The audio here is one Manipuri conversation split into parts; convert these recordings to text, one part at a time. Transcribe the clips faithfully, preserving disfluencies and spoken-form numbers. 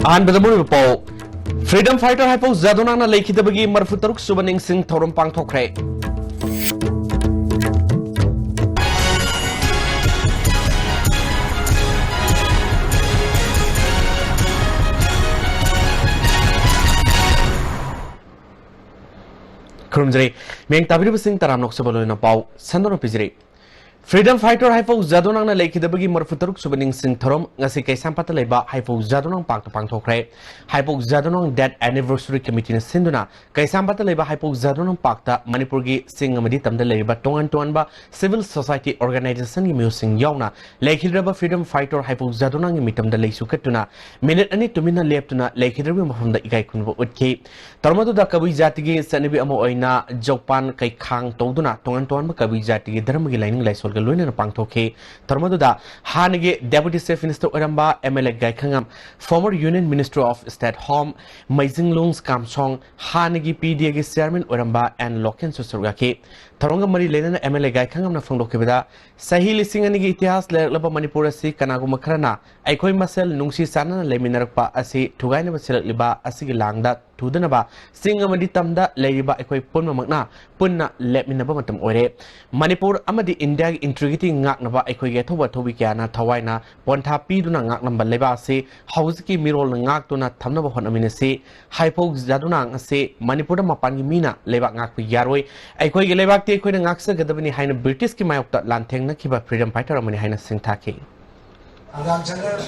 ꯑꯍꯥꯟꯕꯗ ꯃꯔꯨꯑꯣꯏꯕ ꯄꯥꯎ꯫ Freedom fighter ꯍꯥꯏꯐꯧ ꯖꯥꯗꯣꯅꯥꯡꯅ ꯂꯩꯈꯤꯗꯕꯒꯤ ꯃꯔꯐꯨ ꯇꯔꯨꯛ ꯁꯨꯕ ꯅꯤꯡꯁꯤꯡ ꯊꯧꯔꯝ ꯄꯥꯡꯊꯣꯛꯈ꯭ꯔꯦ꯫ ꯈꯨꯔꯨꯝꯖꯔꯤ꯫ ꯃꯤꯌꯦꯡ ꯇꯥꯕꯤꯔꯤꯕꯁꯤꯡ ꯇꯔꯥꯝꯅ ꯑꯣꯛꯆꯕ ꯂꯣꯏꯅ ꯄꯥꯎ ꯁꯟꯗꯣꯛꯅ ꯄꯤꯖꯔꯤ꯫ Freedom fighter ꯍꯥꯏꯐꯧ ꯖꯥꯗꯣꯅꯥꯡꯅ ꯂꯩꯈꯤꯗꯕꯒꯤ ꯃꯔꯐꯨ ꯇꯔꯨꯛ ꯁꯨꯕ ꯅꯤꯡꯁꯤꯡ ꯊꯧꯔꯝ ꯉꯁꯤ ꯀꯩꯁꯥꯝꯄꯥꯠꯇ ꯂꯩꯕ ꯍꯥꯏꯐꯧ ꯖꯥꯗꯣꯅꯥꯡ ꯄꯥꯔꯛꯇ ꯄꯥꯡꯊꯣꯛꯈ꯭ꯔꯦ꯫ ꯍꯥꯏꯐꯧ ꯖꯥꯗꯣꯅꯥꯡ Death Anniversary Committeeꯅ ꯁꯤꯟꯗꯨꯅ ꯀꯩꯁꯥꯝꯄꯥꯠꯇ ꯂꯩꯕ ꯍꯥꯏꯐꯧ ꯖꯥꯗꯣꯅꯥꯡ ꯄꯥꯔꯛꯇ ꯃꯅꯤꯄꯨꯔꯒꯤ ꯆꯤꯡ ꯑꯃꯗꯤ ꯇꯝꯗ ꯂꯩꯔꯤꯕ ꯇꯣꯉꯥꯟ ꯇꯣꯉꯥꯟꯕ civil society organizationꯒꯤ ꯃꯤꯑꯣꯏꯁꯤꯡ ꯌꯥꯎꯅ ꯂꯩꯈꯤꯗ꯭ꯔꯕ Freedom fighter ꯍꯥꯏꯐꯧ ꯖꯥꯗꯣꯅꯥꯡꯒꯤ ꯃꯤꯇꯝꯗ ꯂꯩꯁꯨ ꯀꯠꯇꯨꯅ ꯃꯤꯅꯤꯠ ꯑꯅꯤ ꯇꯨꯃꯤꯟꯅ ꯂꯦꯞꯇꯨꯅ ꯂꯩꯈꯤꯗ꯭ꯔꯕꯒꯤ ꯃꯐꯝꯗ ꯏꯀꯥꯏ ꯈꯨꯝꯅꯕ ꯎꯠꯈꯤ꯫ ꯊꯧꯔꯝ ꯑꯗꯨꯗ ꯀꯕꯨꯏ ꯖꯥꯇꯤꯒꯤ ꯆꯠꯅꯕꯤ ꯑꯃ ꯑꯣꯏꯅ ꯖꯧꯄꯥꯟ ꯀꯩꯈꯥꯡ ꯇꯧꯗꯨꯅ ꯇꯣꯉꯥꯟ ꯇꯣꯉꯥꯟꯕ ꯀꯕꯨꯏ ꯖꯥꯇꯤꯒꯤ ꯙꯔꯃꯒꯤ ꯂꯥꯏꯅꯤꯡ ꯂꯥꯏꯁꯣꯜꯒ ꯂꯣꯏꯅꯅ ꯄꯥꯡꯊꯣꯛꯈꯤ꯫ ꯊꯧꯔꯝ ꯑꯗꯨꯗ ꯍꯥꯟꯅꯒꯤ Deputy Chief Minister ꯑꯣꯏꯔꯝꯕ M L A ꯒꯥꯏꯈꯉꯝ, former Union Minister of State Home ꯃꯩꯖꯤꯡꯂꯨꯡ ꯀꯥꯝꯁꯣꯡ, ꯍꯥꯟꯅꯒꯤ P D Aꯒꯤ Chairman ꯑꯣꯏꯔꯝꯕ ꯑꯦꯟ ꯂꯣꯀꯦꯟꯁꯨ ꯁꯔꯨꯛ ꯌꯥꯈꯤ꯫ ꯊꯧꯔꯝꯒ ꯃꯔꯤ ꯂꯩꯅꯅ M L A ꯒꯥꯏꯈꯉꯝꯅ ꯐꯣꯡꯗꯣꯛꯈꯤꯕꯗ, ꯆꯍꯤ ꯂꯤꯁꯤꯡ ꯑꯅꯤꯒꯤ ꯏꯇꯤꯍꯥꯁ ꯂꯩꯔꯛꯂꯕ ꯃꯅꯤꯄꯨꯔ ꯑꯁꯤ ꯀꯅꯥꯒꯨꯝꯕ ꯈꯔꯅ ꯑꯩꯈꯣꯏ ꯃꯁꯦꯜ ꯅꯨꯡꯁꯤ ꯆꯥꯟꯅꯅ ꯂꯩꯃꯤꯟꯅꯔꯛꯄ ꯑꯁꯤ ꯊꯨꯒꯥꯏꯅꯕ ꯁꯤꯜꯂꯛꯂꯤꯕ ꯑꯁꯤꯒꯤ ꯂꯥꯡꯗ ꯊꯨꯗꯅꯕ ꯆꯤꯡ ꯑꯃꯗꯤ ꯇꯝꯗ ꯂꯩꯔꯤꯕ ꯑꯩꯈꯣꯏ ꯄꯨꯝꯅꯃꯛꯅ ꯄꯨꯟꯅ ꯂꯦꯞꯃꯤꯟꯅꯕ ꯃꯇꯝ ꯑꯣꯏꯔꯦ꯫ ꯃꯅꯤꯄꯨꯔ ꯑꯃꯗꯤ ꯏꯟꯗꯤꯌꯥꯒꯤ integrity ꯉꯥꯛꯅꯕ ꯑꯩꯈꯣꯏꯒꯤ ꯑꯊꯧꯕ ꯑꯊꯧꯕꯤ ꯀꯌꯥꯅ ꯊꯋꯥꯏꯅ ꯄꯣꯟꯊꯥ ꯄꯤꯗꯨꯅ ꯉꯥꯛꯂꯝꯕ ꯂꯩꯕꯥꯛ ꯑꯁꯤ ꯍꯧꯖꯤꯛꯀꯤ ꯃꯤꯔꯣꯜꯅ ꯉꯥꯛꯇꯨꯅ ꯊꯝꯅꯕ ꯍꯣꯠꯅꯃꯤꯟꯅꯁꯤ꯫ ꯍꯥꯏꯐꯧ ꯖꯥꯗꯨꯅꯥꯡ ꯑꯁꯤ ꯃꯅꯤꯄꯨꯔꯗ ꯃꯄꯥꯟꯒꯤ ꯃꯤꯅ ꯂꯩꯕꯥꯛ ꯉꯥꯛꯄ ꯌꯥꯔꯣꯏ꯫ ꯑꯩꯈꯣꯏꯒꯤ ꯂꯩꯕꯥꯛꯇꯤ ꯑꯩꯈꯣꯏꯅ ꯉꯥꯛꯆꯒꯗꯕꯅꯤ ꯍꯥꯏꯅ ꯕ꯭ꯔꯤꯇꯤꯁꯀꯤ ꯃꯥꯌꯣꯛꯇ ꯂꯥꯟꯊꯦꯡꯅꯈꯤꯕ freedom fighter ꯑꯃꯅꯤ ꯍꯥꯏꯅ ꯁꯤꯡꯊꯥꯈꯤ꯫ ꯑꯉꯥꯡ ꯆꯪꯉꯔꯣꯏ꯫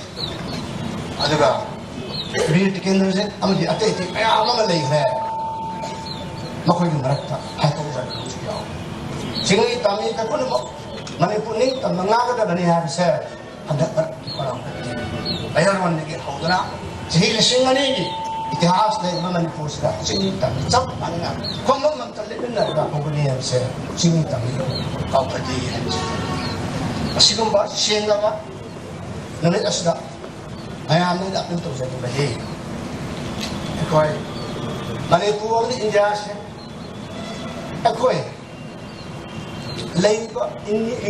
ꯑꯗꯨꯒ ꯕꯤꯔ ꯇꯤꯀꯦꯟꯗ꯭ꯔꯖꯤꯠ ꯑꯃꯗꯤ ꯑꯇꯩ ꯑꯇꯩ ꯃꯌꯥꯝ ꯑꯃ ꯂꯩꯈ꯭ꯔꯦ꯫ ꯃꯈꯣꯏꯒꯤ ꯃꯔꯛꯇ ꯍꯥꯏꯗꯣꯛꯎꯕ ꯑꯃꯁꯨ ꯌꯥꯎꯏ꯫ ꯆꯤꯡꯃꯤ ꯇꯝꯃꯤ ꯄꯨꯝꯅꯃꯛ ꯃꯅꯤꯄꯨꯔ ꯅꯤꯡꯇꯝꯅ ꯉꯥꯛꯀꯗꯕꯅꯤ ꯍꯥꯏꯕꯁꯦ ꯍꯟꯗꯛ ꯃꯔꯛꯀꯤ ꯄꯔꯥꯃꯨꯛꯇꯤ ꯃꯌꯥꯏꯔꯣꯟꯗꯒꯤ ꯍꯧꯗꯨꯅ ꯆꯍꯤ ꯂꯤꯁꯤꯡ ꯑꯅꯤꯒꯤ ꯏꯇꯤꯍꯥꯁ ꯂꯩꯔꯤꯕ ꯃꯅꯤꯄꯨꯔꯁꯤꯗ ꯆꯤꯡꯃꯤ ꯇꯝꯃꯤ ꯆꯞ ꯃꯥꯟꯅꯅ ꯈꯣꯡꯕꯝ ꯑꯃꯇ ꯂꯦꯞꯃꯤꯟꯅꯔꯒ ꯍꯧꯒꯅꯤ ꯍꯥꯏꯕꯁꯦ ꯆꯤꯡꯃꯤ ꯇꯝꯃꯤ ꯀꯥꯎꯐꯗꯦ ꯍꯥꯏꯕꯁꯦ꯫ ꯑꯁꯤꯒꯨꯝꯕ ꯁꯦꯡꯂꯕ ꯅꯨꯃꯤꯠ ꯑꯁꯤꯗ ꯃꯌꯥꯝꯅ ꯑꯩꯅ ꯑꯄꯤꯜ ꯇꯧꯖꯅꯤꯡꯕꯗꯤ, ꯑꯩꯈꯣꯏ ꯃꯅꯤꯄꯨꯔ ꯑꯃꯗꯤ ꯏꯟꯗꯤꯌꯥꯁꯦ, ꯑꯩꯈꯣꯏ ꯂꯩꯔꯤꯕ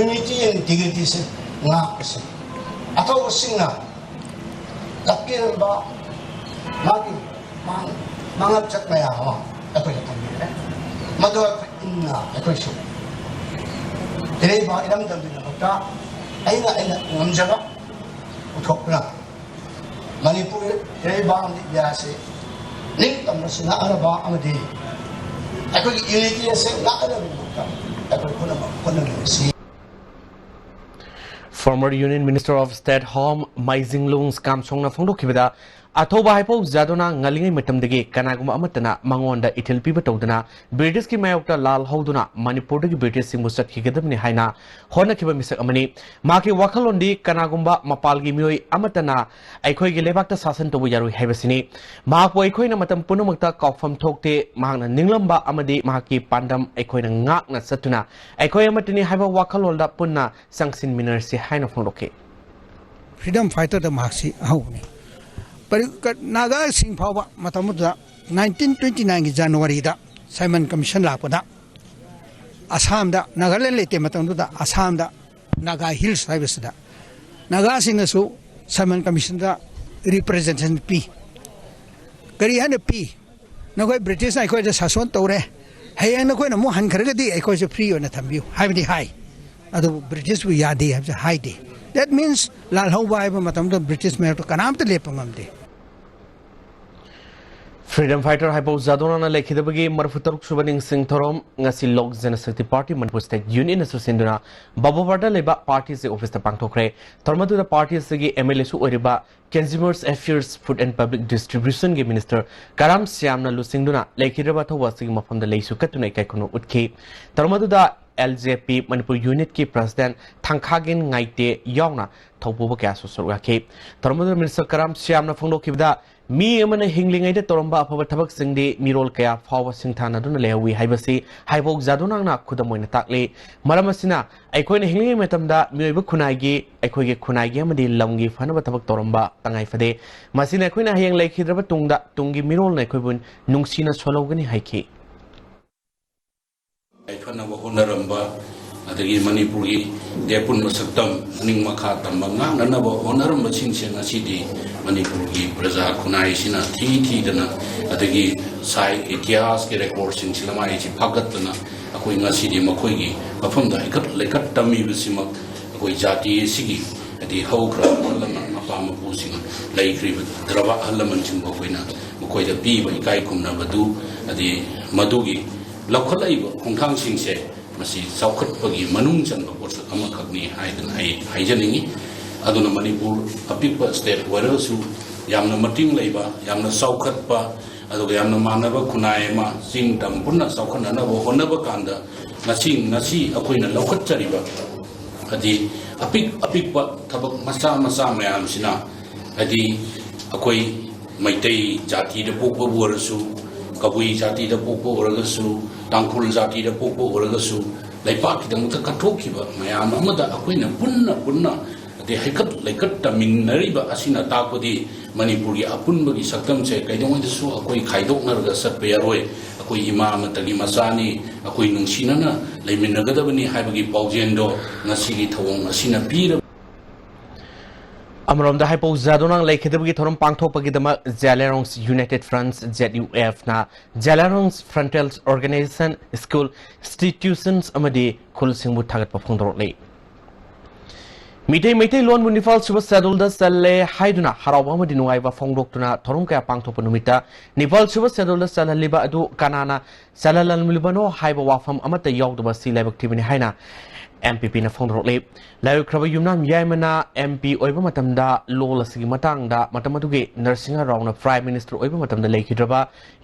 unity and integrityꯁꯦ ꯉꯥꯛꯄꯁꯦ, ꯑꯊꯧꯕꯁꯤꯡꯅ ꯇꯛꯄꯤꯔꯝꯕ ꯃꯥꯒꯤ ꯃꯥꯡ- ꯃꯥꯡꯂꯞ ꯆꯠ ꯃꯌꯥꯝ ꯑꯃ ꯑꯩꯈꯣꯏꯗ ꯊꯝꯕꯤꯔꯦ꯫ ꯃꯗꯨ ꯑꯩꯈꯣꯏ ꯏꯟꯅ ꯑꯩꯈꯣꯏꯁꯨ ꯏꯔꯩꯕꯥꯛ ꯏꯔꯝꯗꯝꯒꯤꯗꯃꯛꯇ ꯑꯩꯅ ꯑꯩꯅ ꯉꯝꯖꯕ ꯄꯨꯊꯣꯛꯇꯨꯅ ꯃꯅꯤꯄꯨꯔ ꯏꯔꯩꯕꯥꯛ ꯑꯃꯗꯤ ꯏꯟꯗꯤꯌꯥ ꯑꯁꯤ ꯅꯤꯡꯇꯝꯕ ꯁꯤꯡꯅꯅꯕ ꯑꯃꯗꯤ ꯑꯩꯈꯣꯏꯒꯤ ꯌꯨꯅꯤꯇꯤ ꯑꯁꯤ ꯉꯥꯛꯅꯅꯕꯒꯤꯗꯃꯛꯇ ꯑꯩꯈꯣꯏ ꯄꯨꯝꯅꯃꯛ ꯍꯣꯠꯅꯃꯤꯟꯅꯁꯤ꯫ Former Union Minister of State Home ꯃꯥꯏꯖꯤꯡꯂꯨꯡ ꯁ꯭ꯀꯥꯝꯁꯣꯡꯅ ꯐꯣꯡꯗꯣꯛꯈꯤꯕꯗ, ꯑꯊꯧꯕ ꯍꯥꯏꯄꯧ ꯖꯥꯗꯣꯅ ꯉꯜꯂꯤꯉꯩ ꯃꯇꯝꯗꯒꯤ ꯀꯅꯥꯒꯨꯝꯕ ꯑꯃꯠꯇꯅ ꯃꯉꯣꯟꯗ ꯏꯊꯤꯜ ꯄꯤꯕ ꯇꯧꯗꯅ ꯕ꯭ꯔꯤꯇꯤꯁꯀꯤ ꯃꯥꯌꯣꯛꯇ ꯂꯥꯜ ꯍꯧꯗꯨꯅ ꯃꯅꯤꯄꯨꯔꯗꯒꯤ ꯕ꯭ꯔꯤꯇꯤꯁꯁꯤꯡꯕꯨ ꯆꯠꯈꯤꯒꯗꯕꯅꯤ ꯍꯥꯏꯅ ꯍꯣꯠꯅꯈꯤꯕ ꯃꯤꯁꯛ ꯑꯃꯅꯤ꯫ ꯃꯍꯥꯛꯀꯤ ꯋꯥꯈꯜꯂꯣꯟꯗꯤ ꯀꯅꯥꯒꯨꯝꯕ ꯃꯄꯥꯜꯒꯤ ꯃꯤꯑꯣꯏ ꯑꯃꯠꯇꯅ ꯑꯩꯈꯣꯏꯒꯤ ꯂꯩꯕꯥꯛꯇ ꯁꯥꯁꯟ ꯇꯧꯕ ꯌꯥꯔꯣꯏ ꯍꯥꯏꯕꯁꯤꯅꯤ꯫ ꯃꯍꯥꯛꯄꯨ ꯑꯩꯈꯣꯏꯅ ꯃꯇꯝ ꯄꯨꯝꯅꯃꯛꯇ ꯀꯥꯎꯐꯝ ꯊꯣꯛꯇꯦ꯫ ꯃꯍꯥꯛꯅ ꯅꯤꯡꯂꯝꯕ ꯑꯃꯗꯤ ꯃꯍꯥꯛꯀꯤ ꯄꯥꯟꯗꯝ ꯑꯩꯈꯣꯏꯅ ꯉꯥꯛꯅ ꯆꯠꯇꯨꯅ ꯑꯩꯈꯣꯏ ꯑꯃꯠꯇꯅꯤ ꯍꯥꯏꯕ ꯋꯥꯈꯜꯂꯣꯟꯗ ꯄꯨꯟꯅ ꯆꯪꯁꯤꯟꯃꯤꯟꯅꯔꯁꯤ ꯍꯥꯏꯅ ꯐꯣꯡꯗꯣꯛꯈꯤ꯫ Freedom fighterꯗ ꯃꯍꯥꯛꯁꯤ ꯑꯍꯧꯕꯅꯤ꯫ ꯄꯔꯤ- ꯀ- ꯅꯥꯒꯥꯁꯤꯡ ꯐꯥꯎꯕ ꯃꯇꯝꯗꯨꯗ nineteen twenty nineꯒꯤ Januaryꯗ Simon Commission ꯂꯥꯛꯄꯗ ꯑꯁꯥꯝꯗ, ꯅꯥꯒꯥꯂꯦꯟ ꯂꯩꯇꯦ ꯃꯇꯝꯗꯨꯗ, ꯑꯁꯥꯝꯗ Naga Hills ꯍꯥꯏꯕꯁꯤꯗ ꯅꯥꯒꯥꯁꯤꯡꯅꯁꯨ Simon Commissionꯗ representation ꯄꯤ꯫ ꯀꯔꯤ ꯍꯥꯏꯅ ꯄꯤ? ꯅꯈꯣꯏ ꯕ꯭ꯔꯤꯇꯤꯁꯅ ꯑꯩꯈꯣꯏꯗ ꯁꯥꯁꯣꯟ ꯇꯧꯔꯦ, ꯍꯌꯦꯡ ꯅꯈꯣꯏꯅ ꯑꯃꯨꯛ ꯍꯟꯈ꯭ꯔꯒꯗꯤ ꯑꯩꯈꯣꯏꯁꯨ free ꯑꯣꯏꯅ ꯊꯝꯕꯤꯌꯨ ꯍꯥꯏꯕꯗꯤ ꯍꯥꯏ꯫ ꯑꯗꯨꯕꯨ ꯕ꯭ꯔꯤꯇꯤꯁꯄꯨ ꯌꯥꯗꯦ ꯍꯥꯏꯕꯁꯦ ꯍꯥꯏꯗꯦ꯫ That means ꯂꯥꯜꯍꯧꯕ ꯍꯥꯏꯕ ꯃꯇꯝꯗ ꯕ꯭ꯔꯤꯇꯤꯁ ꯃꯥꯌꯣꯛꯇ ꯀꯅꯥꯝꯇ ꯂꯦꯞꯄ ꯉꯝꯗꯦ꯫ Freedom fighter ꯍꯥꯏꯄꯧ ꯖꯥꯗꯣꯅꯥꯅ ꯂꯩꯈꯤꯗꯕꯒꯤ ꯃꯔꯤꯐꯨ ꯇꯔꯨꯛ ꯁꯨꯕ ꯅꯤꯡꯁꯤꯡ ꯊꯧꯔꯝ ꯉꯁꯤ ꯂꯣꯛ ꯖꯅꯁꯛꯇꯤ ꯄꯥꯔꯇꯤ ꯃꯅꯤꯄꯨꯔ ꯁ꯭ꯇꯦꯠ ꯌꯨꯅꯤꯠꯅꯁꯨ ꯁꯤꯟꯗꯨꯅ ꯕꯕꯣꯕꯥꯔꯗ ꯂꯩꯕ ꯄꯥꯔꯇꯤꯁꯤ ꯑꯣꯐꯤꯁꯇ ꯄꯥꯡꯊꯣꯛꯈ꯭ꯔꯦ꯫ ꯊꯧꯔꯝ ꯑꯗꯨꯗ ꯄꯥꯔꯇꯤ ꯑꯁꯤꯒꯤ MLAꯁꯨ ꯑꯣꯏꯔꯤꯕ Consumers Affairs, Food and Public Distributionꯒꯤ Minister ꯀꯔꯥꯝ ꯁ꯭ꯌꯥꯝꯅ ꯂꯨꯆꯤꯡꯗꯨꯅ ꯂꯩꯈꯤꯗ꯭ꯔꯕ ꯑꯊꯧꯕ ꯑꯁꯤꯒꯤ ꯃꯐꯝꯗ ꯂꯩꯁꯨ ꯀꯠꯇꯨꯅ ꯏꯀꯥꯏ ꯈꯨꯝꯅꯧ ꯎꯠꯈꯤ꯫ ꯊꯧꯔꯝ ꯑꯗꯨꯗ LJP ꯃꯅꯤꯄꯨꯔ ꯌꯨꯅꯤꯠꯀꯤ President ꯊꯥꯡꯈꯥꯒꯦꯟ ꯉꯥꯏꯇꯦ ꯌꯥꯎꯅ ꯊꯧꯄꯨꯕ ꯀꯌꯥꯁꯨ ꯁꯔꯨꯛ ꯌꯥꯈꯤ꯫ ꯊꯧꯔꯝ ꯑꯗꯨꯗ Minister ꯀꯔꯥꯝ ꯁ꯭ꯌꯥꯝꯅ ꯐꯣꯡꯗꯣꯛꯈꯤꯕꯗ, ꯃꯤ ꯑꯃꯅ ꯍꯤꯡꯂꯤꯉꯩꯗ ꯇꯧꯔꯝꯕ ꯑꯐꯕ ꯊꯕꯛꯁꯤꯡꯗꯤ ꯃꯤꯔꯣꯜ ꯀꯌꯥ ꯐꯥꯎꯕ ꯁꯤꯡꯊꯥꯅꯗꯨꯅ ꯂꯩꯍꯧꯋꯤ ꯍꯥꯏꯕꯁꯤ ꯍꯥꯏꯄꯧ ꯖꯥꯗꯣꯅꯥꯡꯅ ꯈꯨꯗꯝ ꯑꯣꯏꯅ ꯇꯥꯛꯂꯤ꯫ ꯃꯔꯝ ꯑꯁꯤꯅ, ꯑꯩꯈꯣꯏꯅ ꯍꯤꯡꯂꯤꯉꯩ ꯃꯇꯝꯗ ꯃꯤꯑꯣꯏꯕ ꯈꯨꯟꯅꯥꯏꯒꯤ, ꯑꯩꯈꯣꯏꯒꯤ ꯈꯨꯟꯅꯥꯏꯒꯤ ꯑꯃꯗꯤ ꯂꯝꯒꯤ ꯐꯅꯕ ꯊꯕꯛ ꯇꯧꯔꯝꯕ ꯇꯉꯥꯏ ꯐꯗꯦ꯫ ꯃꯁꯤꯅ ꯑꯩꯈꯣꯏꯅ ꯍꯌꯦꯡ ꯂꯩꯈꯤꯗ꯭ꯔꯕ ꯇꯨꯡꯗ ꯇꯨꯡꯒꯤ ꯃꯤꯔꯣꯜꯅ ꯑꯩꯈꯣꯏꯕꯨ ꯅꯨꯡꯁꯤꯅ ꯁꯣꯜꯍꯧꯒꯅꯤ ꯍꯥꯏꯈꯤ꯫ ꯌꯥꯏꯐꯅꯕ ꯍꯣꯠꯅꯔꯝꯕ ꯑꯗꯒꯤ ꯃꯅꯤꯄꯨꯔꯒꯤ ꯏꯄꯨꯟꯕ ꯁꯛꯇꯝ, ꯃꯅꯤꯡ ꯃꯈꯥ ꯇꯝꯕ ꯉꯥꯛꯅꯅꯕ ꯍꯣꯠꯅꯔꯝꯕꯁꯤꯡꯁꯦ ꯉꯁꯤꯗꯤ ꯃꯅꯤꯄꯨꯔꯒꯤ ꯄ꯭ꯔꯖꯥ ꯈꯨꯟꯅꯥꯏꯁꯤꯅ ꯊꯤ ꯊꯤꯗꯅ, ꯑꯗꯒꯤ ꯁꯥꯏ ꯏꯇꯤꯍꯥꯁꯀꯤ ꯔꯦꯀꯣꯔꯠꯁꯤꯡꯁꯤ ꯂꯃꯥꯏꯁꯤ ꯐꯥꯒꯠꯇꯅ ꯑꯩꯈꯣꯏ ꯉꯁꯤꯗꯤ ꯃꯈꯣꯏꯒꯤ ꯃꯐꯝꯗ ꯍꯩꯀꯠ ꯂꯩꯀꯠ ꯇꯝꯃꯤꯕꯁꯤꯃꯛ ꯑꯩꯈꯣꯏ ꯖꯥꯇꯤ ꯑꯁꯤꯒꯤ ꯍꯥꯏꯗꯤ ꯍꯧꯈ꯭ꯔꯕ ꯑꯍꯜ ꯂꯃꯟ ꯃꯄꯥ ꯃꯄꯨꯁꯤꯡ ꯂꯩꯈ꯭ꯔꯤꯕ ꯗ꯭ꯔꯕ ꯑꯍꯜ ꯂꯃꯟꯁꯤꯡꯕꯨ ꯑꯩꯈꯣꯏꯅ ꯃꯈꯣꯏꯗ ꯄꯤꯕ ꯏꯀꯥꯏ ꯈꯨꯝꯅꯕꯗꯨ ꯍꯥꯏꯗꯤ ꯃꯗꯨꯒꯤ ꯂꯧꯈꯠꯂꯛꯏꯕ ꯈꯣꯡꯊꯥꯡꯁꯤꯡꯁꯦ ꯃꯁꯤ ꯆꯥꯎꯈꯠꯄꯒꯤ ꯃꯅꯨꯡ ꯆꯟꯕ ꯄꯣꯠꯁꯛ ꯑꯃꯈꯛꯅꯤ ꯍꯥꯏꯗꯅ ꯑꯩ ꯍꯥꯏꯖꯅꯤꯡꯏ꯫ ꯑꯗꯨꯅ ꯃꯅꯤꯄꯨꯔ ꯑꯄꯤꯛꯄ ꯁ꯭ꯇꯦꯠ ꯑꯣꯏꯔꯒꯁꯨ ꯌꯥꯝꯅ ꯃꯇꯤꯡ ꯂꯩꯕ, ꯌꯥꯝꯅ ꯆꯥꯎꯈꯠꯄ, ꯑꯗꯨꯒ ꯌꯥꯝꯅ ꯃꯥꯟꯅꯕ ꯈꯨꯟꯅꯥꯏ ꯑꯃ ꯆꯤꯡ ꯇꯝ ꯄꯨꯟꯅ ꯆꯥꯎꯈꯠꯅꯅꯕ ꯍꯣꯠꯅꯕ ꯀꯥꯟꯗ ꯉꯁꯤ, ꯉꯁꯤ ꯑꯩꯈꯣꯏꯅ ꯂꯧꯈꯠꯆꯔꯤꯕ ꯍꯥꯏꯗꯤ ꯑꯄꯤꯛ ꯑꯄꯤꯛꯄ ꯊꯕꯛ ꯃꯆꯥ ꯃꯆꯥ ꯃꯌꯥꯝꯁꯤꯅ ꯍꯥꯏꯗꯤ ꯑꯩꯈꯣꯏ ꯃꯩꯇꯩ ꯖꯥꯇꯤꯗ ꯄꯣꯛꯄꯕꯨ ꯑꯣꯏꯔꯁꯨ, ꯀꯕꯨꯏ ꯖꯥꯇꯤꯗ ꯄꯣꯛꯄ ꯑꯣꯏꯔꯒꯁꯨ, ꯇꯥꯡꯈꯨꯜ ꯖꯥꯇꯤꯗ ꯄꯣꯛꯄ ꯑꯣꯏꯔꯒꯁꯨ, ꯂꯩꯄꯥꯛꯀꯤꯗꯃꯛꯇ ꯀꯠꯊꯣꯛꯈꯤꯕ ꯃꯌꯥꯝ ꯑꯃꯗ ꯑꯩꯈꯣꯏꯅ ꯄꯨꯟꯅ ꯄꯨꯟꯅ ꯑꯗꯩ ꯍꯩꯀꯠ ꯂꯩꯀꯠ ꯇꯝꯃꯤꯟꯅꯔꯤꯕ ꯑꯁꯤꯅ ꯇꯥꯛꯄꯗꯤ ꯃꯅꯤꯄꯨꯔꯒꯤ ꯑꯄꯨꯟꯕꯒꯤ ꯁꯛꯇꯝꯁꯦ ꯀꯩꯗꯧꯉꯩꯗꯁꯨ ꯑꯩꯈꯣꯏ ꯈꯥꯏꯗꯣꯛꯅꯔꯒ ꯆꯠꯄ ꯌꯥꯔꯣꯏ꯫ ꯑꯩꯈꯣꯏ ꯏꯃꯥ ꯑꯃꯠꯇꯒꯤ ꯃꯆꯥꯅꯤ, ꯑꯩꯈꯣꯏ ꯅꯨꯡꯁꯤꯅꯅ ꯂꯩꯃꯤꯟꯅꯒꯗꯕꯅꯤ ꯍꯥꯏꯕꯒꯤ ꯄꯥꯎꯖꯦꯜꯗꯣ ꯉꯁꯤꯒꯤ ꯊꯧꯑꯣꯡ ꯑꯁꯤꯅ ꯄꯤꯔꯕ꯫ ꯑꯃꯔꯣꯝꯗ ꯍꯥꯏꯄꯧ ꯖꯥꯗꯣꯅꯥꯡ ꯂꯩꯈꯤꯗꯕꯒꯤ ꯊꯧꯔꯝ ꯄꯥꯡꯊꯣꯛꯄꯒꯤꯗꯃꯛ ꯖꯦꯂꯦꯔꯣꯡꯁ ꯌꯨꯅꯥꯏꯇꯦꯗ ꯐ꯭ꯔꯟꯠ, ꯖꯦꯠ ꯌꯨ ꯑꯦꯐꯅ ꯖꯦꯂꯦꯔꯣꯡꯁ ꯐ꯭ꯔꯟꯇꯦꯜ ꯑꯣꯔꯒꯅꯥꯏꯖꯦꯁꯟ, ꯁ꯭ꯀꯨꯜ, ꯏꯟꯁꯇꯤꯇ꯭ꯌꯨꯁꯟꯁ ꯑꯃꯗꯤ ꯈꯨꯜꯁꯤꯡꯕꯨ ꯊꯥꯒꯠꯄ ꯐꯣꯡꯗꯣꯔꯛꯂꯤ꯫ ꯃꯤꯇꯩ ꯃꯩꯇꯩꯂꯣꯟꯕꯨ ꯅꯤꯄꯥꯜ ꯁꯨꯕ ꯁꯦꯗꯨꯜꯗ ꯆꯜꯂꯦ ꯍꯥꯏꯗꯨꯅ ꯍꯔꯥꯎꯕ ꯑꯃꯗꯤ ꯅꯨꯡꯉꯥꯏꯕ ꯐꯣꯡꯗꯣꯛꯇꯨꯅ ꯊꯧꯔꯝ ꯀꯌꯥ ꯄꯥꯡꯊꯣꯛꯄ ꯅꯨꯃꯤꯠꯇ ꯅꯤꯄꯥꯜ ꯁꯨꯕ ꯁꯦꯗꯨꯜꯗ ꯆꯜꯍꯜꯂꯤꯕ ꯑꯗꯨ ꯀꯅꯥꯅ ꯆꯜꯍꯜꯂꯝꯂꯤꯕꯅꯣ ꯍꯥꯏꯕ ꯋꯥꯐꯝ ꯑꯃꯠꯇ ꯌꯥꯎꯗꯕ ꯑꯁꯤ ꯂꯥꯏꯕꯛ ꯊꯤꯕꯅꯤ ꯍꯥꯏꯅ ꯑꯦꯝ ꯄꯤ ꯄꯤꯅ ꯐꯣꯡꯗꯣꯔꯛꯂꯤ꯫ ꯂꯥꯏꯑꯣꯏꯈ꯭ꯔꯕ ꯌꯨꯝꯅꯥꯝ ꯌꯥꯏꯃꯅ ꯑꯦꯝ ꯄꯤ ꯑꯣꯏꯕ ꯃꯇꯝꯗ ꯂꯣꯜ ꯑꯁꯤꯒꯤ ꯃꯇꯥꯡꯗ ꯃꯇꯝ ꯑꯗꯨꯒꯤ ꯅꯔꯁꯤꯡꯍ ꯔꯥꯎꯅ ꯄ꯭ꯔꯥꯏꯝ ꯃꯤꯅꯤꯁꯇꯔ ꯑꯣꯏꯕ ꯃꯇꯝꯗ ꯂꯩꯈꯤꯗ꯭ꯔꯕ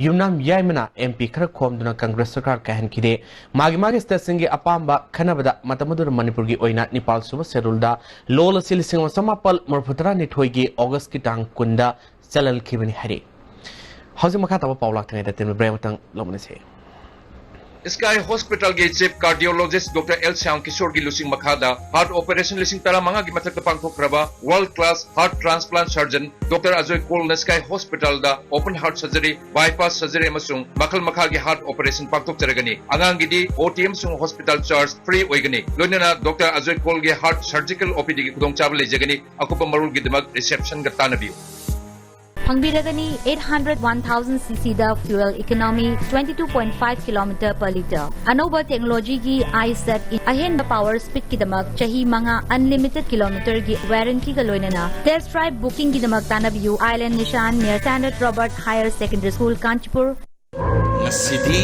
ꯌꯨꯝꯅꯥꯝ ꯌꯥꯏꯃꯅ ꯑꯦꯝ ꯄꯤ ꯈꯔ ꯈꯣꯝꯗꯨꯅ ꯀꯪꯒ꯭ꯔꯦꯁ ꯁꯔꯀꯥꯔ ꯀꯥꯏꯍꯟꯈꯤꯗꯦ꯫ ꯃꯥꯒꯤ ꯃꯥꯒꯤ ꯁ꯭ꯇꯦꯠꯁꯤꯡꯒꯤ ꯑꯄꯥꯝꯕ ꯈꯟꯅꯕꯗ ꯃꯇꯝ ꯑꯗꯨꯗ ꯃꯅꯤꯄꯨꯔꯒꯤ ꯑꯣꯏꯅ ꯅꯤꯄꯥꯜ ꯁꯨꯕ ꯁꯦꯗꯨꯜꯗ ꯂꯣꯜ ꯑꯁꯤ ꯂꯤꯁꯤꯡ ꯑꯃ ꯆꯃꯥꯄꯜ ꯃꯔꯤꯐꯨ ꯇꯔꯥꯅꯤꯊꯣꯏꯒꯤ ꯑꯣꯒꯁꯀꯤ ꯇꯥꯡ ꯀꯨꯟꯗ ꯆꯜꯍꯜꯈꯤꯕꯅꯤ ꯍꯥꯏꯔꯤ꯫ ꯍꯧꯖꯤꯛ ꯃꯈꯥ ꯇꯥꯕ ꯄꯥꯎ ꯂꯥꯛꯇ꯭ꯔꯤꯉꯩꯗ ꯇꯦꯟꯕ ꯕ꯭ꯔꯦꯛ ꯑꯃꯇꯪ ꯂꯧꯃꯤꯟꯅꯁꯤ꯫ Sky Hospital ꯒꯤ Chief Cardiologist Doctor L Shyam Kishore ꯒꯤ ꯂꯨꯆꯤꯡ ꯃꯈꯥꯗ heart operation ꯂꯤꯁꯤꯡ ꯇꯔꯥꯃꯉꯥꯒꯤ ꯃꯊꯛꯇ ꯄꯥꯡꯊꯣꯛꯈ꯭ꯔꯕ world class heart transplant surgeon Doctor Ajay Kaul ꯅ Sky Hospital ꯗ open heart surgery, bypass surgery ꯑꯃꯁꯨꯡ ꯃꯈꯜ ꯃꯈꯥꯒꯤ heart operation ꯄꯥꯡꯊꯣꯛꯆꯔꯒꯅꯤ꯫ ꯑꯉꯥꯡꯒꯤꯗꯤ O T ꯑꯃꯁꯨꯡ hospital charge free ꯑꯣꯏꯒꯅꯤ꯫ ꯂꯣꯏꯅꯅ Doctor Ajay Kaul ꯒꯤ heart surgical O P D ꯒꯤ ꯈꯨꯗꯣꯡꯆꯥꯕ ꯂꯩꯖꯒꯅꯤ꯫ ꯑꯀꯨꯞꯄ ꯃꯔꯣꯜꯒꯤꯗꯃꯛ reception ꯒ ꯇꯥꯟꯅꯕꯤꯌꯨ꯫ ꯐꯪꯕꯤꯔꯒꯅꯤ eight hundred one thousand C C ꯗ fuel economy twenty two point five kilometer per liter꯫ ꯑꯅꯧꯕ technology ꯒꯤ iSet ꯑꯍꯦꯟꯕ power speed ꯀꯤꯗꯃꯛ ꯆꯍꯤ ꯃꯉꯥ unlimited kilometer ꯒꯤ warranty ꯒ ꯂꯣꯏꯅꯅ test drive booking ꯒꯤꯗꯃꯛ ꯇꯥꯟꯅꯕꯤꯌꯨ꯫ Island Nishan near Standard Robert Higher Secondary School, Kanchipur꯫ ꯉꯁꯤꯗꯤ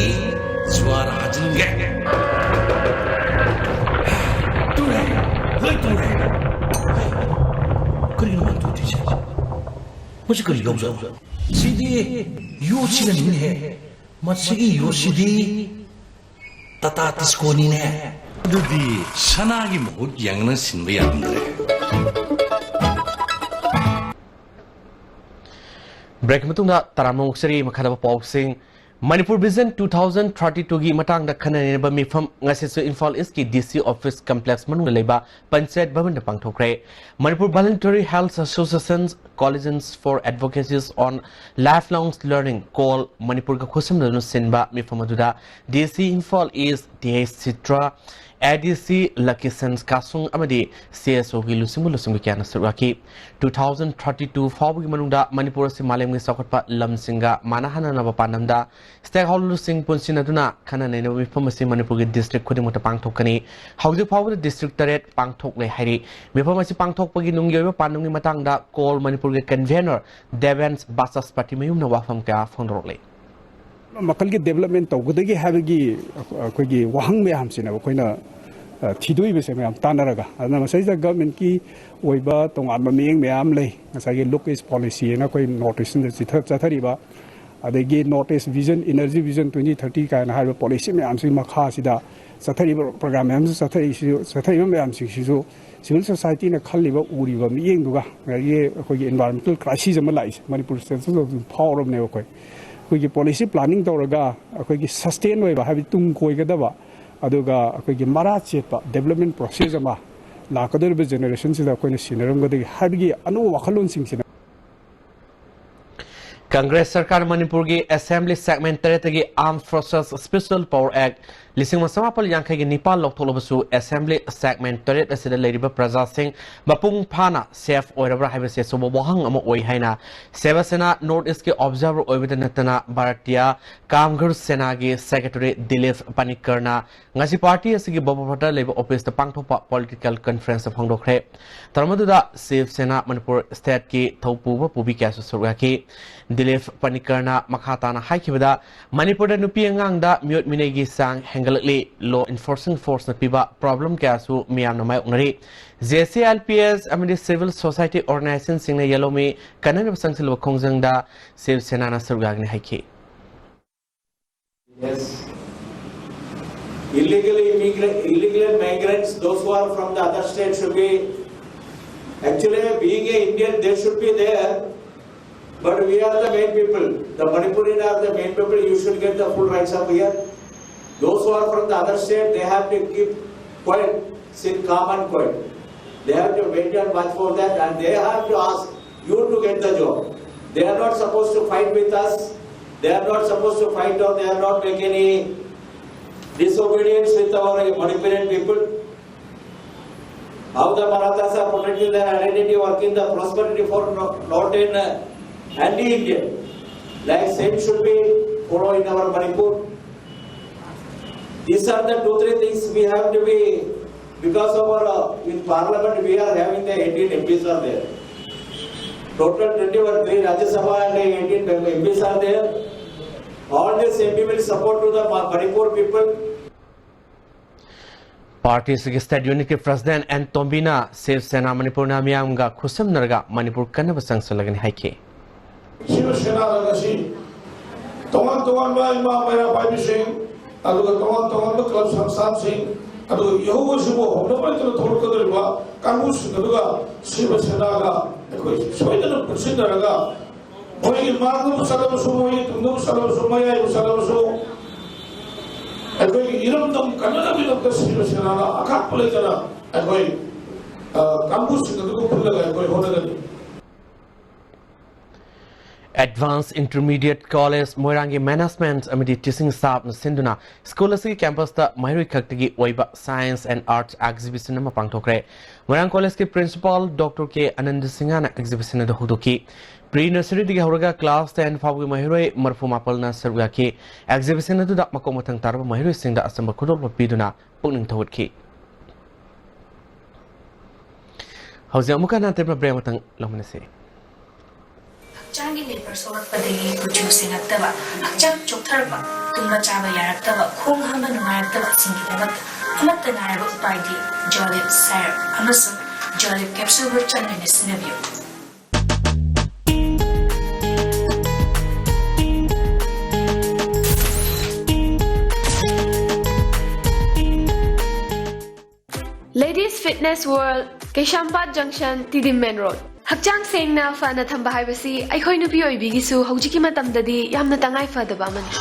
ꯖ꯭ꯋꯥꯔ ꯍꯥꯖꯤꯟꯒꯦ꯫ ꯇꯨꯔꯦ, ꯂꯣꯏ ꯇꯨꯔꯦ꯫ ꯀꯔꯤꯅꯣ ꯃꯥ ꯇꯨꯔꯤꯁꯦ? ꯃꯁꯤ ꯀꯔꯤ ꯂꯧꯖꯥꯠꯅꯣ? ꯁꯤꯗꯤ ꯌꯣꯠꯁꯤꯅꯅꯤꯅꯦꯍꯦ꯫ ꯃꯁꯤꯒꯤ ꯌꯣꯠꯁꯤꯗꯤ ꯇꯥꯇꯥ ꯇꯤꯁꯀꯣꯅꯤꯅꯦ꯫ ꯑꯗꯨꯗꯤ ꯁꯅꯥꯒꯤ ꯃꯍꯨꯠ ꯌꯦꯡꯅ ꯁꯤꯟꯕ ꯌꯥꯔꯝꯗ꯭ꯔꯦ꯫ Break ꯃꯇꯨꯡꯗ ꯇꯔꯥꯝꯅ ꯑꯣꯛꯆꯔꯤ꯫ ꯃꯈꯥꯗ ꯄꯥꯎꯁꯤꯡ꯫ Manipur Vision two thousand thirty two ꯒꯤ ꯃꯇꯥꯡꯗ ꯈꯟꯅ ꯅꯩꯅꯕ ꯃꯤꯐꯝ ꯉꯁꯤꯁꯨ ꯏꯝꯐꯥꯜ East ꯀꯤ D C office complex ꯃꯅꯨꯡꯗ ꯂꯩꯕ panchayat ꯚꯕꯟꯗ ꯄꯥꯡꯊꯣꯛꯈ꯭ꯔꯦ꯫ Manipur Voluntary Health Associations Coalitions for Advocacies on Lifelong Learning, ꯀꯣꯜ ꯃꯅꯤꯄꯨꯔꯒ ꯈꯨꯠꯁꯝꯅꯗꯨꯅ ꯁꯤꯟꯕ ꯃꯤꯐꯝ ꯑꯗꯨꯗ D C Imphal East, D H ꯁꯤꯇ꯭ꯔꯥ, A D C ꯂꯀꯤꯁꯟ ꯀꯥꯁꯨꯡ ꯑꯃꯗꯤ C S O ꯒꯤ ꯂꯨꯆꯤꯡꯕ ꯂꯨꯆꯤꯡꯕꯤ ꯀꯌꯥꯅ ꯁꯔꯨꯛ ꯌꯥꯈꯤ꯫ Two thousand thirty two ꯐꯥꯎꯕꯒꯤ ꯃꯅꯨꯡꯗ ꯃꯅꯤꯄꯨꯔ ꯑꯁꯤ ꯃꯥꯂꯦꯝꯒꯤ ꯆꯥꯎꯈꯠꯄ ꯂꯝꯁꯤꯡꯒ ꯃꯥꯟꯅꯍꯟꯅꯅꯕ ꯄꯥꯟꯗꯝꯗ stakeholderꯁꯤꯡ ꯄꯨꯟꯁꯤꯟꯅꯗꯨꯅ ꯈꯟꯅ ꯅꯩꯅꯕ ꯃꯤꯐꯝ ꯑꯁꯤ ꯃꯅꯤꯄꯨꯔꯒꯤ district ꯈꯨꯗꯤꯡꯃꯛꯇ ꯄꯥꯡꯊꯣꯛꯀꯅꯤ꯫ ꯍꯧꯖꯤꯛ ꯐꯥꯎꯕꯗ district ꯇꯔꯦꯠ ꯄꯥꯡꯊꯣꯛꯂꯦ ꯍꯥꯏꯔꯤ꯫ ꯃꯤꯐꯝ ꯑꯁꯤ ꯄꯥꯡꯊꯣꯛꯄꯒꯤ ꯅꯨꯡꯒꯤ ꯑꯣꯏꯕ ꯄꯥꯟꯗꯝꯒꯤ ꯃꯇꯥꯡꯗ ꯀꯣꯜ ꯃꯅꯤꯄꯨꯔꯒꯤ convener ꯗꯦꯕꯦꯟꯁ ꯕꯥꯆꯁꯄꯇꯤ ꯃꯌꯨꯝꯅ ꯋꯥꯐꯝ ꯀꯌꯥ ꯐꯣꯡꯗꯣꯔꯛꯂꯤ꯫ ꯃꯈꯜꯒꯤ development ꯇꯧꯒꯗꯒꯦ ꯍꯥꯏꯕꯒꯤ ꯑꯩꯈꯣꯏꯒꯤ ꯋꯥꯍꯪ ꯃꯌꯥꯝꯁꯤꯅꯦꯕ ꯑꯩꯈꯣꯏꯅ, ꯑ, ꯊꯤꯗꯣꯛꯏꯕꯁꯦ ꯃꯌꯥꯝ ꯇꯥꯟꯅꯔꯒ꯫ ꯑꯗꯨꯅ ꯃꯁꯩꯁꯤꯗ governmentꯀꯤ ꯑꯣꯏꯕ ꯇꯣꯉꯥꯟꯕ ꯃꯤꯠꯌꯦꯡ ꯃꯌꯥꯝ ꯂꯩ꯫ ꯉꯁꯥꯏꯒꯤ Look East policy ꯍꯥꯏꯅ ꯑꯩꯈꯣꯏ North East ꯆꯠꯊ-, ꯆꯠꯊꯔꯤꯕ, ꯑꯗꯒꯤ North East Vision, Energy Vision twenty thirty ꯀꯥꯏꯅ ꯍꯥꯏꯔꯤꯕ policy ꯃꯌꯥꯝꯁꯤꯒꯤ ꯃꯈꯥꯁꯤꯗ ꯆꯠꯊꯔꯤꯕ program ꯃꯌꯥꯝꯁꯨ ꯆꯠꯊꯔꯤꯁꯤꯁꯨ, ꯆꯠꯊꯔꯤꯕ ꯃꯌꯥꯝꯁꯤꯡꯁꯤꯁꯨ civil societyꯅ ꯈꯜꯂꯤꯕ, ꯎꯔꯤꯕ ꯃꯤꯠꯌꯦꯡꯗꯨꯒ, ꯉꯁꯥꯏꯒꯤ ꯑꯩꯈꯣꯏꯒꯤ environmental crisis ꯑꯃ ꯂꯥꯛꯏꯁꯦ ꯃꯅꯤꯄꯨꯔ state ꯑꯗꯨꯝ ꯐꯥꯎꯔꯕꯅꯦꯕ ꯑꯩꯈꯣꯏ꯫ ꯑꯩꯈꯣꯏꯒꯤ ꯄꯣꯂꯤꯁꯤ ꯄ꯭ꯂꯥꯅꯤꯡ ꯇꯧꯔꯒ ꯑꯩꯈꯣꯏꯒꯤ ꯁꯁꯇꯦꯟ ꯑꯣꯏꯕ, ꯍꯥꯏꯕꯗꯤ ꯇꯨꯡ ꯀꯣꯏꯒꯗꯕ, ꯑꯗꯨꯒ ꯑꯩꯈꯣꯏꯒꯤ ꯃꯔꯥ ꯆꯦꯠꯄ ꯗꯦꯕꯂꯞꯃꯦꯟ ꯄ꯭ꯔꯣꯁꯦꯁ ꯑꯃ ꯂꯥꯛꯀꯗꯧꯔꯤꯕ ꯖꯦꯅꯦꯔꯦꯁꯟꯁꯤꯗ ꯑꯩꯈꯣꯏꯅ ꯁꯤꯟꯅꯔꯝꯒꯗꯒꯦ ꯍꯥꯏꯕꯒꯤ ꯑꯅꯧꯕ ꯋꯥꯈꯜꯂꯣꯟꯁꯤꯡꯁꯤꯅ꯫ ꯀꯪꯒ꯭ꯔꯦꯁ ꯁꯔꯀꯥꯔꯅ ꯃꯅꯤꯄꯨꯔꯒꯤ assembly ꯁꯦꯒꯃꯦꯟ ꯇꯔꯦꯠꯇꯒꯤ Armed Forces Special Power Act ꯂꯤꯁꯤꯡ ꯑꯃ ꯆꯃꯥꯄꯜ ꯌꯥꯡꯈꯩꯒ ꯅꯤꯄꯥꯜ ꯂꯧꯊꯣꯛꯂꯕꯁꯨ, ꯑꯦꯁꯦꯝꯕ꯭ꯂꯤ ꯁꯦꯒꯃꯦꯟ ꯇꯔꯦꯠ ꯑꯁꯤꯗ ꯂꯩꯔꯤꯕ ꯄ꯭ꯔꯖꯥꯁꯤꯡ ꯃꯄꯨꯡ ꯐꯥꯅ ꯁꯦꯐ ꯑꯣꯏꯔꯕ꯭ꯔꯥ ꯍꯥꯏꯕꯁꯤ ꯑꯆꯧꯕ ꯋꯥꯍꯪ ꯑꯃ ꯑꯣꯏ ꯍꯥꯏꯅ ꯁꯤꯕ ꯁꯦꯅꯥ ꯅꯣꯔꯠ ꯏꯁꯀꯤ ꯑꯣꯕꯖꯥꯔꯚꯔ ꯑꯣꯏꯕꯗ ꯅꯠꯇꯅ ꯚꯥꯔꯇꯤꯌꯥ ꯀꯥꯝꯒꯔ ꯁꯦꯅꯥꯒꯤ ꯁꯦꯀ꯭ꯔꯦꯇꯔꯤ ꯗꯤꯂꯤꯞ ꯄꯅꯤꯀꯔꯅ ꯉꯁꯤ ꯄꯥꯔꯇꯤ ꯑꯁꯤꯒꯤ ꯕꯕꯣꯐꯠꯇ ꯂꯩꯕ ꯑꯣꯐꯤꯁꯇ ꯄꯥꯡꯊꯣꯛꯄ ꯄꯣꯂꯤꯇꯤꯀꯦꯜ ꯀꯟꯐꯔꯦꯟꯁꯇ ꯐꯣꯡꯗꯣꯛꯈ꯭ꯔꯦ꯫ ꯊꯧꯔꯝ ꯑꯗꯨꯗ ꯁꯤꯕ ꯁꯦꯅꯥ ꯃꯅꯤꯄꯨꯔ ꯁ꯭ꯇꯦꯠꯀꯤ ꯊꯧꯄꯨꯕ ꯄꯨꯕꯤ ꯀꯌꯥꯁꯨ ꯁꯔꯨꯛ ꯌꯥꯈꯤ꯫ ꯗꯤꯂꯤꯞ ꯄꯅꯤꯀꯔꯅ ꯃꯈꯥ ꯇꯥꯅ ꯍꯥꯏꯈꯤꯕꯗ, ꯃꯅꯤꯄꯨꯔꯗ ꯅꯨꯄꯤ ꯑꯉꯥꯡꯗ ꯃꯤꯑꯣꯠ ꯃꯤꯅꯩꯒꯤ ꯆꯥꯡ ꯍꯦꯟꯒꯠꯂꯛꯂꯤ꯫ Law enforcing forceꯅ ꯄꯤꯕ ꯄ꯭ꯔꯣꯕ꯭ꯂꯦꯝ ꯀꯌꯥꯁꯨ ꯃꯤꯌꯥꯝꯅ ꯃꯥꯌꯣꯛꯅꯔꯤ꯫ J C L P S ꯑꯃꯗꯤ ꯁꯤꯚꯤꯜ ꯁꯣꯁꯥꯏꯇꯤ ꯑꯣꯔꯒꯅꯥꯏꯖꯦꯁꯟꯁꯤꯡꯅ ꯌꯦꯜꯍꯧꯃꯤ ꯀꯟꯅꯅꯕ ꯆꯪꯁꯤꯜꯂꯕ ꯈꯣꯡꯖꯪꯗ ꯁꯤꯕ ꯁꯦꯅꯥꯅ ꯁꯔꯨꯛ ꯌꯥꯒꯅꯤ ꯍꯥꯏꯈꯤ꯫ Yes. Illegally immigrant, illegal migrants, those who are from the other state should be, actually being a Indian, they should be there. But we are the main people. The Manipuris are the main people. You should get the full rights up here. Those who are from the other state, they have to keep quiet, sit calm and quiet. They have to wait and watch for that, and they have to ask you to get the job. They are not supposed to fight with us. They are not supposed to fight, or they are not make any disobedience with our Manipurian people. How the Marathas are protecting their identity, working the prosperity for no-, northern, uh, anti-Indian. Like same should be followed in our Manipur. These are the two, three things we have to be, because of our, uh, in parliament we are having the eighteen M Ps are there. Total twenty-one, three Rajya Sabha and eighteen M Ps are there. All this M P will support to the Ma-, Manipur people. Party ꯑꯁꯤꯒꯤ ꯁ꯭ꯇꯦꯠ ꯌꯨꯅꯤꯠꯀꯤ ꯄ꯭ꯔꯁꯤꯗꯦꯟ ꯑꯦꯟ ꯇꯣꯝꯕꯤꯅ ꯁꯤꯕ ꯁꯦꯅꯥ ꯃꯅꯤꯄꯨꯔꯅ ꯃꯤꯌꯥꯝꯒ ꯈꯨꯠꯁꯝꯅꯔꯒ ꯃꯅꯤꯄꯨꯔ ꯀꯟꯅꯕ ꯆꯪꯁꯤꯜꯂꯒꯅꯤ ꯍꯥꯏꯈꯤ꯫ ꯁꯤꯕ ꯁꯦꯅꯥꯗ ꯉꯁꯤ ꯇꯣꯉꯥꯟ ꯇꯣꯉꯥꯟꯕ ꯏꯃꯥ ꯃꯩꯔꯥ ꯄꯥꯏꯕꯤꯁꯤꯡ, ꯑꯗꯨꯒ ꯇꯣꯉꯥꯟ ꯇꯣꯉꯥꯟꯕ ꯀ꯭ꯂꯕ ꯁꯪꯁꯊꯥꯟꯁꯤꯡ, ꯑꯗꯨꯒ ꯌꯧꯍꯧꯕꯁꯤꯕꯨ ꯍꯧꯅꯕ ꯂꯩꯇꯅ ꯊꯣꯛꯂꯛꯀꯗꯧꯔꯤꯕ ꯀꯥꯡꯕꯨꯁꯤꯡ ꯑꯗꯨꯒ ꯁꯤꯕ ꯁꯦꯅꯥꯒ ꯑꯩꯈꯣꯏ ꯁꯣꯏꯗꯅ ꯄꯨꯟꯁꯤꯟꯅꯔꯒ ꯃꯣꯏꯒꯤ ꯃꯥꯡꯗꯕꯨ ꯆꯠꯂꯕꯁꯨ, ꯃꯣꯏꯒꯤ ꯇꯨꯡꯗꯕꯨ ꯆꯠꯂꯕꯁꯨ, ꯃꯌꯥꯏꯕꯨ ꯆꯠꯂꯕꯁꯨ, ꯑꯩꯈꯣꯏꯒꯤ ꯏꯔꯝꯗꯝ ꯀꯟꯅꯅꯕꯒꯤꯗꯃꯛꯇ ꯁꯤꯕ ꯁꯦꯅꯥꯗ ꯑꯀꯥꯛꯄ ꯂꯩꯇꯅ ꯑꯩꯈꯣꯏ, ꯑ, ꯀꯥꯡꯕꯨꯁꯤꯡ ꯑꯗꯨꯕꯨ ꯄꯨꯜꯂꯒ ꯑꯩꯈꯣꯏ ꯍꯣꯠꯅꯒꯅꯤ꯫ Advanced Intermediate College ꯃꯣꯏꯔꯥꯡꯒꯤ management ꯑꯃꯗꯤ teaching staffꯅ ꯁꯤꯟꯗꯨꯅ school ꯑꯁꯤꯒꯤ campusꯇ ꯃꯍꯩꯔꯣꯏ ꯈꯛꯇꯒꯤ ꯑꯣꯏꯕ Science and Arts exhibition ꯑꯃ ꯄꯥꯡꯊꯣꯛꯈ꯭ꯔꯦ꯫ ꯃꯣꯏꯔꯥꯡ collegeꯀꯤ principal Doctor K ꯑꯅꯟꯗ ꯁꯤꯡꯍꯅ exhibition ꯑꯗꯨ ꯍꯧꯗꯣꯛꯈꯤ꯫ Pre nurseryꯗꯒꯤ ꯍꯧꯔꯒ class ten ꯐꯥꯎꯕꯒꯤ ꯃꯍꯩꯔꯣꯏ ꯃꯔꯤꯐꯨ ꯃꯥꯄꯜꯅ ꯁꯔꯨꯛ ꯌꯥꯈꯤ꯫ Exhibition ꯑꯗꯨꯗ ꯃꯀꯣꯛ ꯃꯊꯪ ꯇꯥꯔꯕ ꯃꯍꯩꯔꯣꯏꯁꯤꯡꯗ ꯑꯆꯝꯕ ꯈꯨꯗꯣꯜꯄꯣꯠ ꯄꯤꯗꯨꯅ ꯄꯨꯛꯅꯤꯡ ꯊꯧꯒꯠꯈꯤ꯫ ꯍꯧꯖꯤꯛ ꯑꯃꯨꯛꯀ ꯍꯟꯅ ꯑꯇꯦꯟꯕ break ꯑꯃꯇꯪ ꯂꯧꯃꯤꯟꯅꯁꯤ꯫ ꯍꯛꯆꯥꯡꯒꯤ labor ꯁꯣꯛꯂꯛꯄꯗꯒꯤ ꯀꯨꯆꯨ ꯁꯦꯡꯉꯛꯇꯕ, ꯍꯛꯆꯥꯡ ꯆꯣꯛꯊꯔꯛꯄ, ꯇꯨꯝꯕ ꯆꯥꯕ ꯌꯥꯔꯛꯇꯕ, ꯈꯣꯡ ꯍꯥꯝꯕ ꯅꯨꯡꯉꯥꯏꯔꯛꯇꯕꯁꯤꯡꯒꯤꯗꯃꯛ ꯑꯃꯠꯇ ꯉꯥꯏꯔꯕ ꯎꯄꯥꯏꯗꯤ Jolib syrup ꯑꯃꯁꯨꯡ Jolib capsule ꯆꯥꯡ ꯅꯥꯏꯅ ꯁꯤꯖꯤꯟꯅꯕꯤꯌꯨ꯫ Ladies Fitness World, ꯀꯩꯁꯥꯝꯄꯥꯠ junction, ꯇꯤꯗꯤꯝ main road꯫ ꯍꯛꯆꯥꯡ ꯁꯦꯡꯅ ꯐꯅ ꯊꯝꯕ ꯍꯥꯏꯕꯁꯤ ꯑꯩꯈꯣꯏ ꯅꯨꯄꯤ ꯑꯣꯏꯕꯤꯒꯤꯁꯨ ꯍꯧꯖꯤꯛꯀꯤ ꯃꯇꯝꯗꯗꯤ ꯌꯥꯝꯅ ꯇꯉꯥꯏ ꯐꯗꯕ ꯑꯃꯅꯤ꯫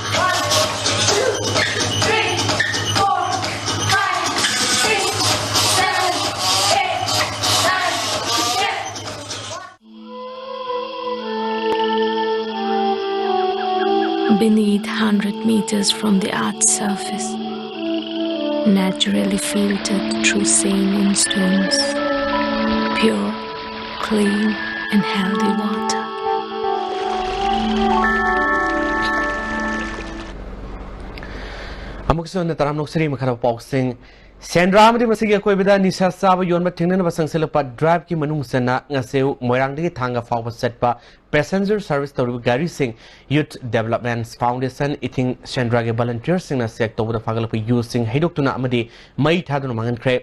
Beneath, hundred meters from the earth's surface, naturally filtered through saline stones, pure, clean and healthy water. ꯑꯃꯨꯛꯁꯨ ꯍꯟꯅ ꯇꯔꯥꯝꯅ ꯑꯣꯛꯆꯔꯤ꯫ ꯃꯈꯥꯗ ꯄꯥꯎꯁꯤꯡ꯫ ꯁꯦꯟꯗ꯭ꯔꯥ ꯑꯃꯗꯤ ꯃꯁꯤꯒꯤ ꯑꯀꯣꯏꯕꯗ ꯅꯤꯁꯥ ꯆꯥꯕ ꯌꯣꯟꯕ ꯊꯤꯡꯅꯅꯕ ꯆꯪꯁꯤꯜꯂꯛꯄ driveꯀꯤ ꯃꯅꯨꯡ ꯆꯟꯅ ꯉꯁꯤ ꯃꯣꯏꯔꯥꯡꯗꯒꯤ ꯊꯥꯡꯒ ꯐꯥꯎꯕ ꯆꯠꯄ passenger service ꯇꯧꯔꯤꯕ ꯒꯥꯔꯤꯁꯤꯡ Youth Development Foundation ꯏꯊꯤꯡ ꯁꯦꯟꯗ꯭ꯔꯥꯒꯤ volunteerꯁꯤꯡꯅ check ꯇꯧꯕꯗ ꯐꯥꯒꯠꯂꯛꯄ ꯌꯨꯁꯤꯡ ꯍꯩꯗꯣꯛꯇꯨꯅ ꯑꯃꯗꯤ ꯃꯩ ꯊꯥꯗꯨꯅ ꯃꯥꯡꯍꯟꯈ꯭ꯔꯦ꯫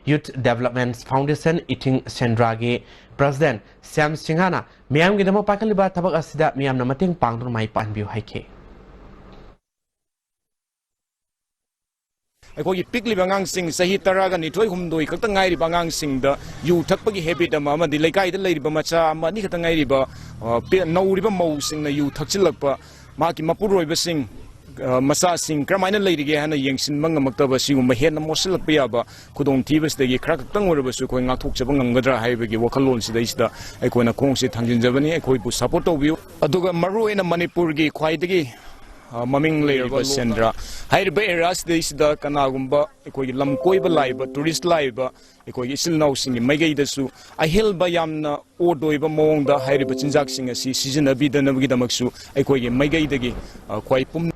Youth Development Foundation ꯏꯊꯤꯡ ꯁꯦꯟꯗ꯭ꯔꯥꯒꯤ president Shyam ꯁꯤꯡꯍꯅ ꯃꯤꯌꯥꯝꯒꯤꯗꯃꯛ ꯄꯥꯏꯈꯠꯂꯤꯕ ꯊꯕꯛ ꯑꯁꯤꯗ ꯃꯤꯌꯥꯝꯅ ꯃꯇꯦꯡ ꯄꯥꯡꯗꯨꯅ ꯃꯥꯏ ꯄꯥꯛꯍꯟꯕꯤꯌꯨ ꯍꯥꯏꯈꯤ꯫ ꯑꯩꯈꯣꯏꯒꯤ ꯄꯤꯛꯂꯤꯕ ꯑꯉꯥꯡꯁꯤꯡ, ꯆꯍꯤ ꯇꯔꯥꯒ ꯅꯤꯊꯣꯏ ꯍꯨꯝꯗꯣꯏ ꯈꯛꯇ ꯉꯥꯏꯔꯤꯕ ꯑꯉꯥꯡꯁꯤꯡꯗ ꯌꯨ ꯊꯛꯄꯒꯤ ꯍꯦꯕꯤꯠ ꯑꯃ, ꯑꯃꯗꯤ ꯂꯩꯀꯥꯏꯗ ꯂꯩꯔꯤꯕ ꯃꯆꯥ ꯑꯃ ꯑꯅꯤ ꯈꯛꯇ ꯉꯥꯏꯔꯤꯕ, ꯑ, ꯄꯦ-, ꯅꯧꯔꯤꯕ ꯃꯧꯁꯤꯡꯅ ꯌꯨ ꯊꯛꯆꯤꯜꯂꯛꯄ, ꯃꯍꯥꯛꯀꯤ ꯃꯄꯨꯔꯣꯏꯕꯁꯤꯡ, ꯑ, ꯃꯆꯥꯁꯤꯡ ꯀꯔꯝꯍꯥꯏꯅ ꯂꯩꯔꯤꯒꯦ ꯍꯥꯏꯅ ꯌꯦꯡꯁꯤꯟꯕ ꯉꯝꯃꯛꯇꯕ, ꯁꯤꯒꯨꯝꯕ ꯍꯦꯟꯅ ꯃꯣꯠꯁꯤꯜꯂꯛꯄ ꯌꯥꯕ ꯈꯨꯗꯣꯡꯊꯤꯕꯁꯤꯗꯒꯤ ꯈꯔ ꯈꯛꯇꯪ ꯑꯣꯏꯔꯕꯁꯨ ꯑꯩꯈꯣꯏ ꯉꯥꯛꯊꯣꯛꯆꯕ ꯉꯝꯒꯗ꯭ꯔꯥ ꯍꯥꯏꯕꯒꯤ ꯋꯥꯈꯜꯂꯣꯟꯁꯤꯗꯩꯁꯤꯗ ꯑꯩꯈꯣꯏꯅ ꯈꯣꯡꯁꯦ ꯊꯥꯡꯖꯤꯟꯖꯕꯅꯤ꯫ ꯑꯩꯈꯣꯏꯕꯨ ꯁꯄꯣꯔꯠ ꯇꯧꯕꯤꯌꯨ꯫ ꯑꯗꯨꯒ ꯃꯔꯨꯑꯣꯏꯅ ꯃꯅꯤꯄꯨꯔꯒꯤ ꯈ꯭ꯋꯥꯏꯗꯒꯤ, ꯑ, ꯃꯃꯤꯡ ꯂꯩꯔꯕ ꯁꯦꯟꯗ꯭ꯔꯥ ꯍꯥꯏꯔꯤꯕ ꯑꯦꯔꯤꯌꯥꯁꯤꯗꯩꯁꯤꯗ ꯀꯅꯥꯒꯨꯝꯕ ꯑꯩꯈꯣꯏꯒꯤ ꯂꯝ ꯀꯣꯏꯕ ꯂꯥꯛꯏꯕ, ꯇꯨꯔꯤꯁ ꯂꯥꯛꯏꯕ ꯑꯩꯈꯣꯏꯒꯤ ꯏꯆꯤꯜ ꯏꯅꯥꯎꯁꯤꯡꯒꯤ ꯃꯥꯏꯀꯩꯗꯁꯨ ꯑꯍꯦꯜꯕ ꯌꯥꯝꯅ ꯑꯣꯗ ꯑꯣꯏꯕ ꯃꯑꯣꯡꯗ ꯍꯥꯏꯔꯤꯕ ꯆꯤꯟꯖꯥꯛꯁꯤꯡ ꯑꯁꯤ ꯁꯤꯖꯤꯟꯅꯕꯤꯗꯅꯕꯒꯤꯗꯃꯛꯁꯨ ꯑꯩꯈꯣꯏꯒꯤ ꯃꯥꯏꯀꯩꯗꯒꯤ, ꯑ, ꯈ꯭ꯋꯥꯏ ꯄꯨꯝ-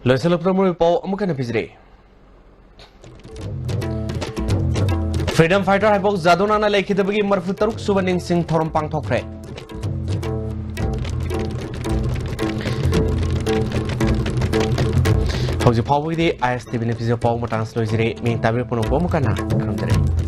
ꯂꯣꯏꯁꯤꯜꯂꯛꯄꯗ ꯃꯔꯨꯑꯣꯏꯕ ꯄꯥꯎ ꯑꯃꯨꯛ ꯍꯟꯅ ꯄꯤꯖꯔꯤ꯫ Freedom fighter ꯍꯥꯏꯕꯧ ꯖꯥꯗꯣꯅꯥꯅ ꯂꯩꯈꯤꯗꯕꯒꯤ ꯃꯔꯤꯐꯨ ꯇꯔꯨꯛ ꯁꯨꯕ ꯅꯤꯡꯁꯤꯡ ꯊꯧꯔꯝ ꯄꯥꯡꯊꯣꯛꯈ꯭ꯔꯦ꯫ ꯍꯧꯖꯤꯛ ꯐꯥꯎꯕꯒꯤꯗꯤ ISTVꯅ ꯄꯤꯖꯕ ꯄꯥꯎ ꯃꯇꯥꯡꯁꯤ ꯂꯣꯏꯖꯔꯦ꯫ ꯃꯤꯡ ꯇꯥꯕꯤꯔ ꯄꯨꯝꯅꯃꯛꯄꯨ ꯑꯃꯨꯛ ꯍꯟꯅ ꯈꯨꯔꯨꯝꯖꯔꯤ꯫